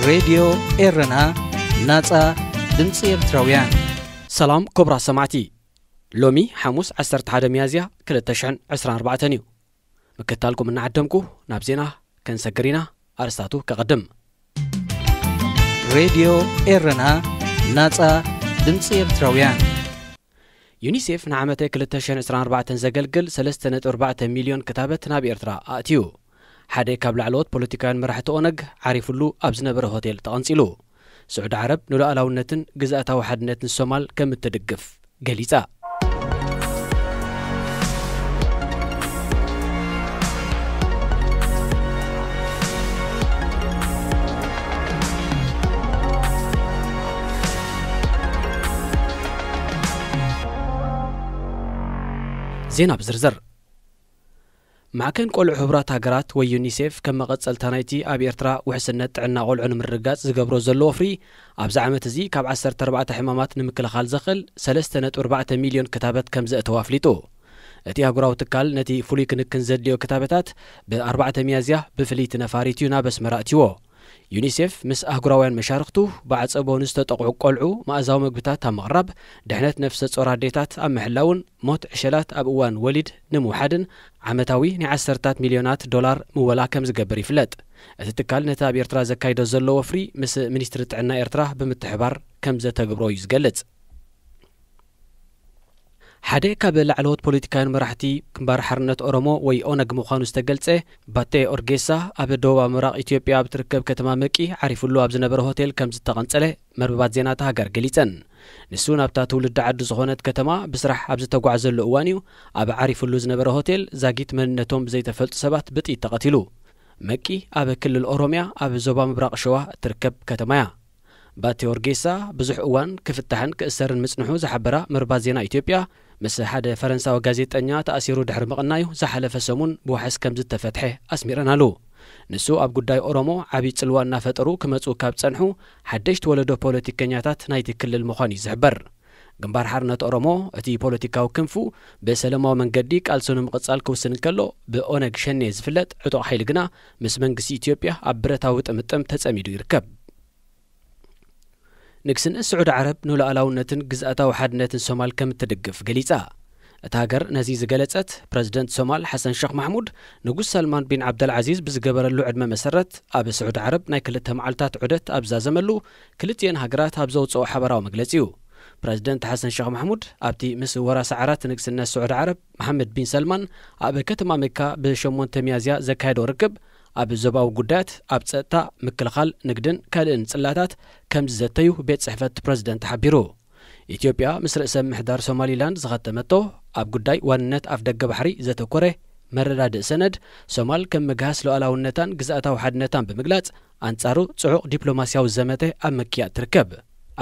ሬድዮ ኤረና፣ ናጻ ድምጺ ኤርትራውያን። ሰላም ክቡራት ሰማዕቲ፣ ሎሚ ሓሙስ ዓሰርተ ሓደ ሚያዝያ ክልተ ሽሕን ዕስራን ኣርባዕተን እዩ። ምክትታልኩም እናዓደምኩ ናብ ዜና ከንሰግር ኢና። ኣርስታቱ ከቐድም። ሬድዮ ኤረና፣ ናጻ ድምጺ ኤርትራውያን። ዩኒሴፍ ንዓመተ ክልተ ሽሕን ዕስራን ኣርባዕተን ዘገልግል ሰለስተ ነጥቢ ኣርባዕተ ሚልዮን ክታበት ናብ ኤርትራ ኣእትዩ። ሓደ ካብ ላዕለዎት ፖለቲካውያን መራሕቲ ኦነግ ዓሪፉሉ ኣብ ዝነበረ ሆቴል ተቐንጺሉ። ስዑዲ ዓረብ ንሉዓላውነትን ግዝኣታዊ ሓድነትን ሶማል ከም እትድግፍ ገሊጻ። ዜና ብዝርዝር። ማዕከን ቆልዑ ሕቡራት ሃገራት ወይ ዩኒሴፍ ከም መቐጸልታ ናይቲ ኣብ ኤርትራ ውሕስነት ጥዕና ቆልዑ ንምርግጋጽ ዝገብሮ ዘሎ ወፍሪ፣ ኣብዚ ዓመት እዚ ካብ ዓሰርተ ኣርባዕተ ሕማማት ንምክልኻል ዘኽእል ሰለስተ ነጥቢ ኣርባዕተ ሚልዮን ክታበት ከም ዘእተወ ኣፍሊጡ። እቲ ኣህጉራዊ ትካል ነቲ ፍሉይ ክንክን ዘድልዮ ክታበታት ብ ኣርባዕተ ሚያዝያ ብፍልይቲ ነፋሪት እዩ ናብ ኣስመራ ኣእትይዎ። ዩኒሴፍ ምስ ኣህጉራውያን መሻርኽቱ ብዓጸቦ ንዝተጠቕዑ ቆልዑ መኣዛዊ መግብታት ኣብ ምቕራብ፣ ድሕነት ነፍሰ ጾር ኣዴታት ኣብ ምሕላውን ሞት ዕሸላት ኣብ እዋን ወሊድ ንምውሓድን ዓመታዊ ናይ ዓሰርታት ሚልዮናት ዶላር ምወላ ከም ዝገብር ይፍለጥ። እቲ ትካል ነቲ ኣብ ኤርትራ ዘካይዶ ዘሎ ወፍሪ ምስ ሚኒስትሪ ጥዕና ኤርትራ ብምትሕባር ከም ዘተግብሮ እዩ ዝገልጽ። ሓደ ካብ ላዕለዎት ፖለቲካውያን መራሕቲ ግንባር ሓርነት ኦሮሞ ወይ ኦነግ ምዃኑ ዝተገልጸ ባቴ ኦርጌሳ፣ ኣብ ደቡብ ምብራቕ ኢትዮጵያ ኣብ ትርከብ ከተማ መቂ ዓሪፉሉ ኣብ ዝነበረ ሆቴል ከም ዝተቐንጸለ መርበባት ዜና እታ ሃገር ገሊጸን። ንሱ ናብታ ትውልዲ ዓዱ ዝኾነት ከተማ ብስራሕ ኣብ ዝተጓዕዘሉ እዋን እዩ ኣብ ዓሪፉሉ ዝነበረ ሆቴል ዛጊት መንነቶም ብዘይተፈልጡ ሰባት ብጥይት ተቐቲሉ። መቂ ኣብ ክልል ኦሮምያ ኣብ ዞባ ምብራቕ ሸዋ እትርከብ ከተማ እያ። ባቴ ኦርጌሳ ብዙሕ እዋን ክፍታሕን ክእሰርን ምጽንሑ ዝሓበራ መርባት ዜና ኢትዮጵያ፣ ምስ ሓደ ፈረንሳዊ ጋዜጠኛ ተኣሲሩ ድሕሪ ምቕናዩ ዝሓለፈ ሰሙን ብዋሕስ ከም ዝተፈትሐ ኣስሚረናሉ። ንሱ ኣብ ጉዳይ ኦሮሞ ዓቢ ጽልዋ እናፈጠሩ ክመጹ ካብ ጸንሑ ሓደሽቲ ወለዶ ፖለቲከኛታት ናይቲ ክልል ምዃኑ እዩ ዝሕበር። ግንባር ሓርነት ኦሮሞ፣ እቲ ፖለቲካዊ ክንፉ፣ ብሰላማዊ መንገዲ ቃልሱ ንምቕጻል ክውስን እንከሎ፣ ብኦነግ ሸኔ ዝፍለጥ ዕጡቕ ሓይሊ ግና ምስ መንግስቲ ኢትዮጵያ ኣብ ብረታዊ ጥምጥም ተጸሚዱ ይርከብ። ንግስነት ስዑዲ ዓረብ ንሉዓላውነትን ግዝኣታዊ ሓድነትን ሶማል ከም እትድግፍ ገሊጻ። እታ ሃገር ነዚ ዝገለጸት፣ ፕረዚደንት ሶማል ሓሰን ሸኽ ማሕሙድ ንጉስ ሳልማን ቢን ዓብደልዓዚዝ ብዝገበረሉ ዕድመ መሰረት፣ ኣብ ስዑዲ ዓረብ ናይ ክልተ መዓልታት ዑደት ኣብ ዝዛዘመሉ፣ ክልቲኤን ሃገራት ኣብ ዘውጽኦ ሓበራዊ መግለጺ እዩ። ፕረዚደንት ሓሰን ሸኽ ማሕሙድ ኣብቲ ምስ ወራሲ ዓራት ንግስነት ስዑዲ ዓረብ መሓመድ ቢን ሰልማን ኣብ ከተማ መካ ብሸሞንተ ሚያዝያ ዘካየዶ ርክብ፣ ኣብ ዞባዊ ጉዳያት፣ ኣብ ጸጥታ፣ ምክልኻል፣ ንግድን ካልእን ጽላታት ከም ዝዘተዩ ቤት ጽሕፈት ፕረዚደንት ሓቢሩ። ኢትዮጵያ ምስ ርእሰ ምምሕዳር ሶማሊላንድ ዝኸተመቶ ኣብ ጉዳይ ዋንነት ኣፍደገ ባሕሪ ዘተኮረ መረዳድእ ሰነድ፣ ሶማል ከም ምግሃስ ሉዓላውነታን ግዝኣታዊ ሓድነታን ብምግላጽ፣ ኣንጻሩ ጽዑቕ ዲፕሎማስያዊ ዘመተ ኣብ መክያድ ትርከብ።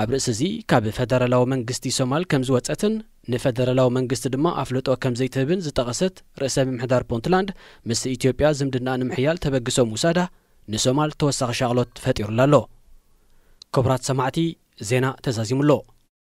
ኣብ ርእሲ እዚ፣ ካብ ፈደራላዊ መንግስቲ ሶማል ከም ዝወጸትን ንፈደራላዊ መንግስቲ ድማ ኣፍልጦ ከም ዘይትህብን ዝጠቐሰት ርእሰ ምምሕዳር ፑንትላንድ፣ ምስ ኢትዮጵያ ዝምድና ንምሕያል ተበግሶ ምውሳዳ ንሶማል ተወሳኺ ሻቕሎት ፈጢሩላ ኣሎ። ክቡራት ሰማዕቲ፣ ዜና ተዛዚሙ ኣሎ።